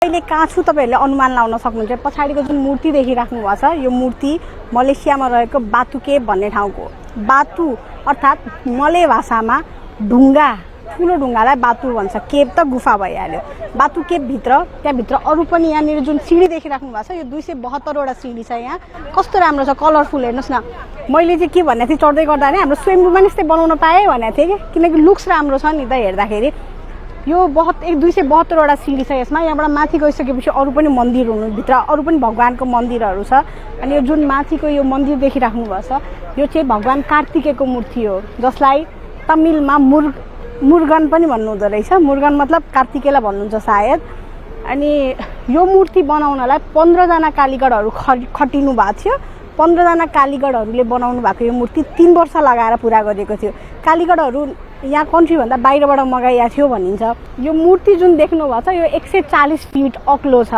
अहिले कहाँ छु तपाईहरुले अनुमान लाउन सक्नुहुन्छ। पछाडीको जुन मूर्ति देखिराख्नु भएको छ यो मूर्ति मलेसियामा रहेको बातु केभ भन्ने ठाउँको। बातु अर्थात मले भाषामा ढुङ्गा, ठुलो ढुङ्गालाई बातु भन्छ। केभ त गुफा भइहाल्यो। बातु केभ भित्र त्यहाँभित्र अरु पनि यहाँनिर जुन सिडी देखिराख्नु भएको छ यो 272 वटा सिडी छ। यहाँ कस्तो राम्रो छ, कलरफुल। हेर्नुस् न, मैले चाहिँ के भन्ने थिएँ चढ्दै गर्दा नि हाम्रो स्वयम्भूमा नि यस्तै बनाउन पाए भनेको थिएँ कि, किनकि लुक्स राम्रो छ नि त हेर्दाखेरि। यो 272 वटा सिडी छ यसमा। यहाँबाट माथि गइसकेपछि अरु पनि मन्दिर हुनु, भित्र अरु पनि भगवानको मन्दिरहरू छ। अनि यो जुन माथिको यो मन्दिर देखिराख्नु भएको छ यो चाहिँ भगवान कार्तिकेयको मूर्ति हो, जसलाई तमिलमा मुर्गन पनि भन्नुहुँदो रहेछ। मुर्गन मतलब कार्तिकेयलाई भन्नुहुन्छ सायद। अनि यो मूर्ति बनाउनलाई 15 जना कालीगरहरू खटिनु भएको थियो। 15 जना कालीगरहरूले बनाउनु भएको यो मूर्ति 3 वर्ष लगाएर पूरा गरिएको थियो। कालीगरहरू यहाँ कन्ट्री भन्दा बाहिरबाट मगाइएको थियो भनिन्छ। यो मूर्ति जुन देख्नु भएको छ यो 140 फिट अग्लो छ।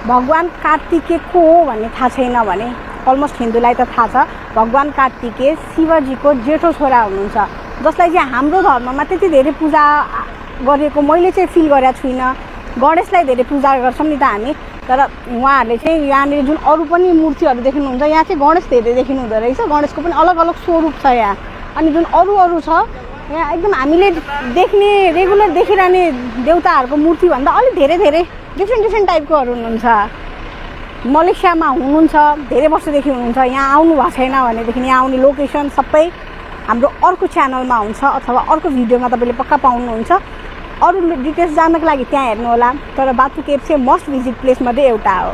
भगवान कार्तिकेय को हो भन्ने थाहा छैन भने अलमोस्ट हिन्दूलाई त थाहा छ। भगवान कार्तिकेय शिवजीको जेठो छोरा हुनुहुन्छ, जसलाई चाहिँ हाम्रो धर्ममा त्यति धेरै पूजा गरेको मैले चाहिँ फिल गरेको छुइनँ। गणेशलाई धेरै पूजा गर्छौँ नि त हामी, तर उहाँहरूले चाहिँ यहाँनिर जुन अरू पनि मूर्तिहरू देख्नुहुन्छ यहाँ चाहिँ गणेश धेरै देखिनु हुँदो रहेछ। गणेशको पनि अलग अलग स्वरूप छ यहाँ। अनि जुन अरू छ यहाँ एकदम हामीले देख्ने रेगुलर देखिरहने देउताहरूको मूर्ति भन्दा अलिक धेरै डिफ्रेन्ट टाइपकोहरू हुनुहुन्छ। मलेसियामा हुनुहुन्छ, धेरै वर्षदेखि हुनुहुन्छ। यहाँ आउनु भएको छैन भनेदेखि यहाँ आउने लोकेसन सबै हाम्रो अर्को च्यानलमा हुन्छ अथवा अर्को भिडियोमा तपाईँले पक्का पाउनुहुन्छ। अरू डिटेल्स जान्नको लागि त्यहाँ हेर्नु होला। तर बातु केभ चाहिँ मस्ट भिजिट प्लेस मध्ये एउटा हो।